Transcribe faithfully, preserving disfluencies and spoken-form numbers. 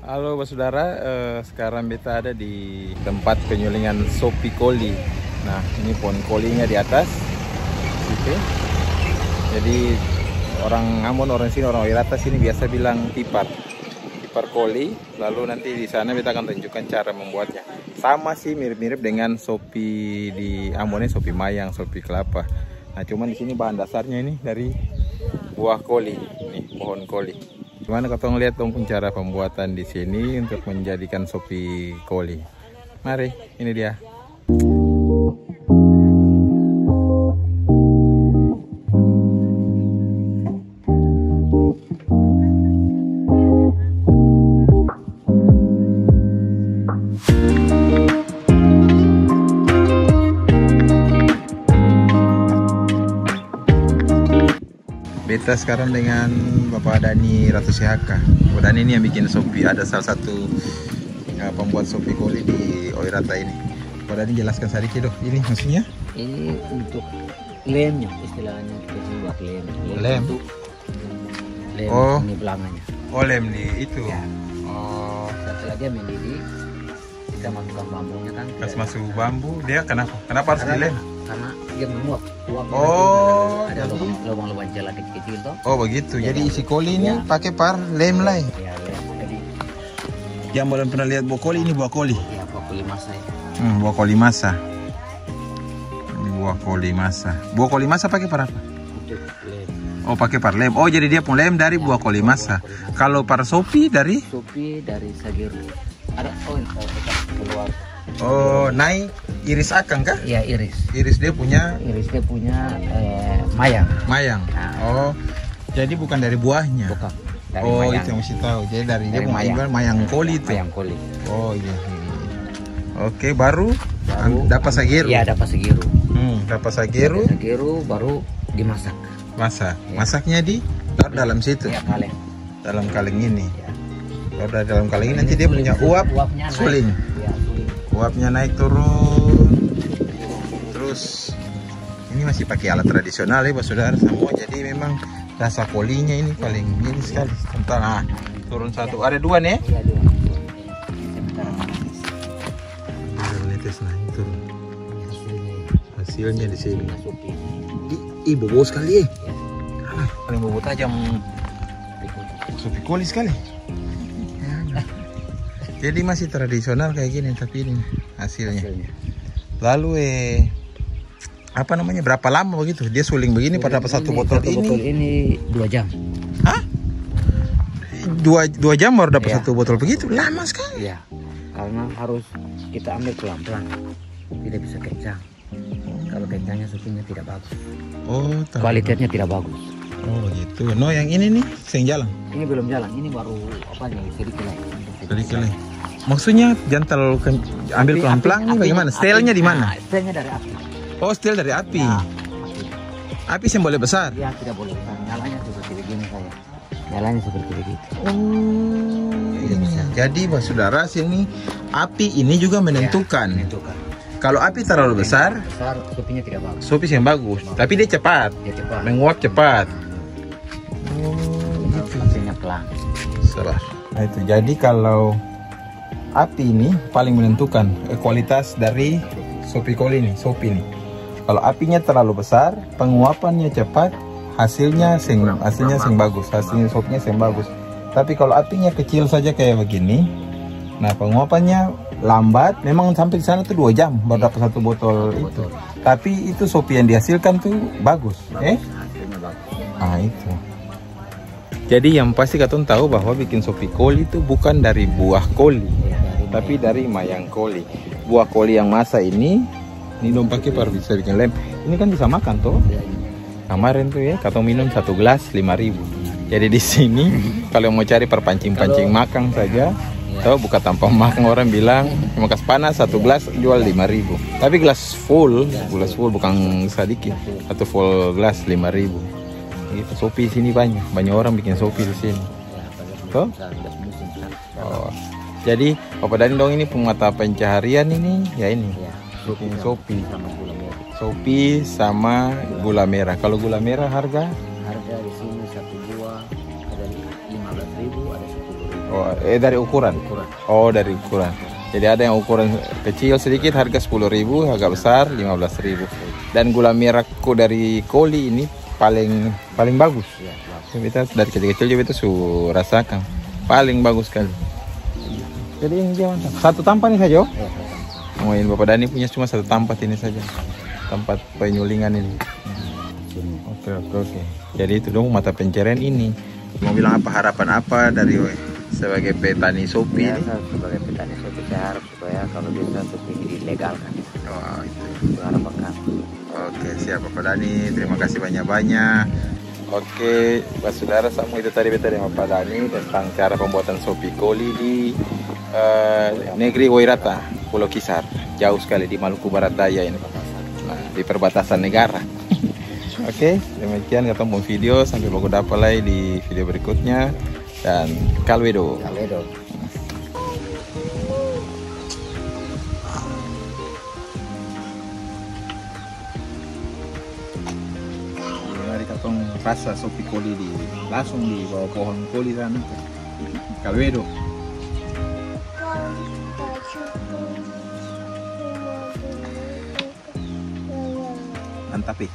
Halo basudara, eh, sekarang beta ada di tempat penyulingan sopi koli. Nah, ini pohon kolinya di atas situ. Jadi orang Ambon, orang sini, orang Oirata sini biasa bilang tipar. Tipar koli, lalu nanti di sana beta akan tunjukkan cara membuatnya. Sama sih, mirip-mirip dengan sopi di Ambon ini, sopi mayang, sopi kelapa. Nah, cuman di sini bahan dasarnya ini dari buah koli, nih, pohon koli. Gimana katong lihat dong pung cara pembuatan di sini untuk menjadikan sopi koli. Mari, ini dia. Beta sekarang dengan Bapak Dani Ratu C H K. Bapak Dani ini yang bikin sopi, ada salah satu, ya, pembuat sopi koli di Oirata ini. Bapak Dani jelaskan sadiki dong, ini maksudnya? Ini untuk lemnya, istilahnya kita sini buat lem. Lem. Lem. Lem, oh, ini belakangnya. Oh, lem di itu. Ya. Oh. Setelah dia mendidih, kita masukkan bambunya kan. Pas masuk bambu, dia kenapa? Kenapa harus dilem? Karena dia menguap. Uapnya nanti ada lubang-lubang celah kecil-kecil toh. Oh, begitu. Jadi isi koli ini pakai par lem lai. Ya, lem. Jadi yang belum pernah lihat buah koli, ini buah koli. Ya, buah koli masa ya. Hmm, buah koli masa. Ini buah koli masa. Buah koli masa pakai par apa? Untuk lem. Oh, pakai par lem. Oh, jadi dia pung lem dari buah koli masa. Kalau par sopi dari? Sopi dari sageru. Ada, oh, ini, oh, keluar. Oh, nai iris akang kah? Iya, iris. Iris dia punya? Iris dia punya, eh, mayang. Mayang. Nah. Oh, jadi bukan dari buahnya? Bukan. Dari mayang. Oh, itu yang mesti tahu. Jadi dari dia pung mayang. Mayang koli itu. Mayang koli. Oh, iya, iya, iya. Oke, baru dapa sageru. Iya, dapa sageru. Hmm, dapa sageru. Dapa sageru baru dimasak. Masak. Iya. Masaknya di dalam situ. Iya, kaleng. Dalam kaleng ini. Iya. Kalau dari dalam kaleng ini nanti dia punya uap, uapnya naik. Suling. Iya, suling. Uapnya naik turun. Terus ini masih pakai alat tradisional ya, Bapak Saudara semua. Jadi memang rasa kolinya ini paling ini sekali. Sebentar, nah, turun satu. Ada dua nih. Iya, dua. Sementara panas. Ini netes naik turun. Hasilnya. Hasilnya di sini. Ih, bobou sekali, eh. Ya. Ah, paling bobou tajam. Sopi koli sekali. Ya. Jadi masih tradisional kayak gini, tapi ini hasilnya. Hasilnya. Lalu, eh, apa namanya, berapa lama begitu? Dia suling begini, pada dapat satu botol ini. Satu botol ini dua jam. Hah? Dua, dua jam baru dapat satu botol begitu? Lama sekali. Iya. Karena harus kita ambil pelan-pelan. Tidak bisa kencang. Kalau kencangnya sopinya tidak bagus. Oh, tak. Kualitasnya tidak bagus. Oh, begitu. No, yang ini nih, seng jalan? Ini belum jalan. Ini baru, apa nih, sedikit naik. Sedikit naik. Maksudnya, jangan terlalu ken-, ambil pelan-pelan nih, bagaimana? Stylenya di mana? Nah, stylenya dari api. Oh, style dari api. Ya, api. Api seng boleh besar? Ya, tidak boleh besar. Nyalanya seperti begini saja. Jalannya seperti begitu. Oh, iya. Jadi, Bapak Saudara, sini api ini juga menentukan. Ya, menentukan. Kalau api terlalu besar, sopinya tidak bagus. Sopi seng bagus, tapi dia cepat. Dia cepat. Menguap cepat. Oh, gitu. Apinya pelan. Sabar. Nah, itu. Jadi, kalau api ini paling menentukan, eh, kualitas dari sopi koli nih, sopi nih. Kalau apinya terlalu besar, penguapannya cepat, hasilnya seng, hasilnya seng bagus, hasilnya sopinya seng bagus. Tapi kalau apinya kecil saja kayak begini, nah, penguapannya lambat, memang sampai di sana tuh dua jam baru dapat satu botol itu. Tapi itu sopi yang dihasilkan tuh bagus, eh? Hasilnya bagus. Ah, itu. Jadi yang pasti katong tahu bahwa bikin sopi koli itu bukan dari buah koli, tapi dari mayang koli. Buah koli yang masa ini, ini dong pake par bisa bikin lem. Ini kan bisa makan toh. Kemarin tuh ya, katong minum satu gelas lima ribu. Jadi di sini kalau mau cari par pancing-pancing makang saja, toh buka tampang makang, orang bilang makas panas satu gelas jual lima ribu. Tapi gelas full, gelas full bukan sadiki, satu full gelas lima ribu. Gitu, sopi sini banya, banya orang biking sopi di sini. Ya, banyak. Toh? Besar, udah musim sekarang. Oh. Jadi, Papa Dani dong ini pung mata pencaharian ini, ya ini. Ya, biking sopi. Sopi sama gula merah. Sopi sama gula merah. Kalau gula merah harga? Harga di sini satu buah ada lima belas ribu, ada sepuluh ribu. Oh, eh, dari ukuran? Ukuran. Oh, dari ukuran. Jadi ada yang ukuran kecil sedikit harga sepuluh ribu, agak besar lima belas ribu. Dan gula merah ko-, dari koli ini paling, paling bagus. Iya, bagus. Beta dari kecil-kecil juga beta su rasakan. Paling bagus sekali. Jadi ini dia mantap. Satu tampa ni saja, oh? Iya, satu tampa. Oh, ini Bapak Dani punya cuma satu tampat ini saja. Tampat penyulingan ini. Sini. Oke, oke, oke. Jadi itu dong mata pencarian ini. Mau bilang apa, harapan apa dari sebagai petani sopi ini? Ya, sa-, sebagai petani sopi, saya harap supaya kalau bisa sopi ini dilegalkan. Oh, itu. Itu harapan kami. Oke, siap Bapak Dani. Terima kasih banyak-banyak. Oke, basudara samua, itu tadi beta deng Bapak Dani tentang cara pembuatan sopi koli di, eh, negeri Wairata, Pulau Kisar. Jauh sekali di Maluku Barat Daya ini. Nah, di perbatasan negara. Oke, demikian katong pung video. Sampai baku dapa lai di video berikutnya. Dan kalwedo. Kalwedo. Mari katong rasa sopi koli di, langsung di bawah pohong koli sana. Kalwedo. Mantap, eh.